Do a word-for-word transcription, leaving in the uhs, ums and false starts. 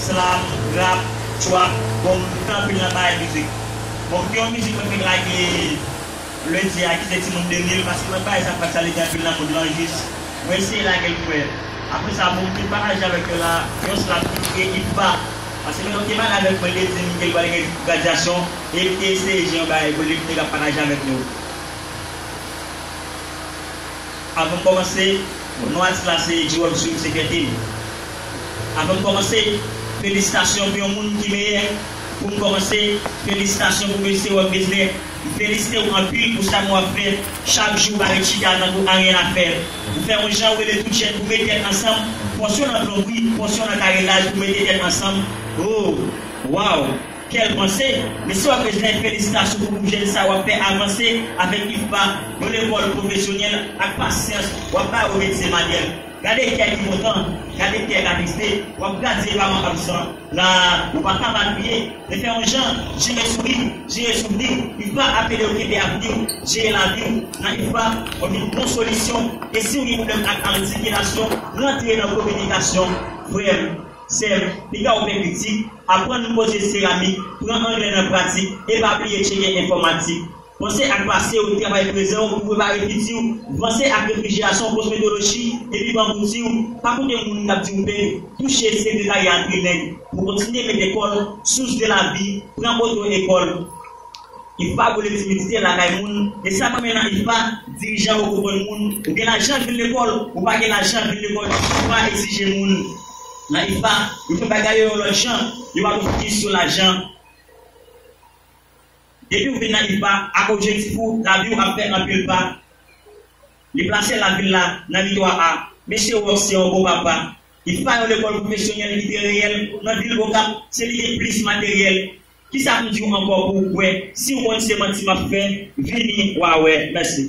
Slam, rap, trap, bon, m fè anpil nan bagay mizik. Bon, gen yon mizik mwen fèk lage lendi a ki se Timoun de mil, paske mwen bay sa, sa li gen anpil nan mond lan jis. Mwen eseye lage l pou wè. Apre sa, bon, m te pataje avèk yo la, yon slam ki se Ifa. Paske men nou te pale avèk mwen, li te di m ke l pral gen gradyasyon, e m te eseye jwe yon bagay pou li, m te ka pataje avèk nou. Avan m kòmanse, non atis la se Jerome Swing Senkètin. Avan m kòmanse, felisitasyon pou yon moun ki meyè. Pou m kòmanse, felisitasyon pou mesye Rock Besley. M felisite w anpil pou sa nou ap fè. Chak jou w pa ret chita tankou anyen ap fè. Ou fè yon jan ou rele tout jèn pou mete tèt ansanm. Pòs yo nan plonbri, pòs yo nan karelaj pou mete tèt ansanm. Oh, wow! Kèl panse! Mesye Rock Besley, felisitasyon pou jèn sa w ap fè avanse avèk Ifa, yon lekòl pwofesyonèl ak pasyans w ap ba yo medsen manyèl. Gade kè ki kontan, gade kè k atriste, w ap gradye paran absan. La, ou pa ka pa kriye, men fè yon jan, jere souri, jere souvni, Ifa ap ede w kenbe avni w, jere lavi w, nan Ifa, w ap jwenn bon solisyon, e si w gen pwoblèm ak atikilasyon, rantre nan kominikasyon, frè m, sè m, piga w fè kritik, aprann poze seramik, pran anglè nan pratik, e pa bliye tcheke enfòmatik. Panse ak pase w, travay prezan w pou prepare fiti w. Vanse ak refrijerasyon, kosmetoloji, epi pran bouti w. Pa koute moun k ap di w pè, touche sekretarya trileng. Pou kontinye mete kòl, source de la vie, pran oto ekòl. Ifa boule timidite lakay moun, e sa mwen renmen nan Ifa, dirijan yo konprann moun. Ou gen lajan, vin lekòl, ou pa gen lajan, vin lekòl, pa egzije moun. Nan Ifa, yo fè bagay yo yon lòt jan, yo pa konfini sou lajan. Depi w vin nan Ifa ak objektif ou, lavi w ap fè anpil pa. Li plase lavil la nan viktwa a. Mesye Rock se yon bon papa. Ifa yon lekòl pwofesyonèl ki trè reyèl. Nan vil Okap, se li gen plis materyèl. Kisa pou m di w ankò pou w kwè? Si w konn se manti m ap fè, vini w a wè. Mèsi.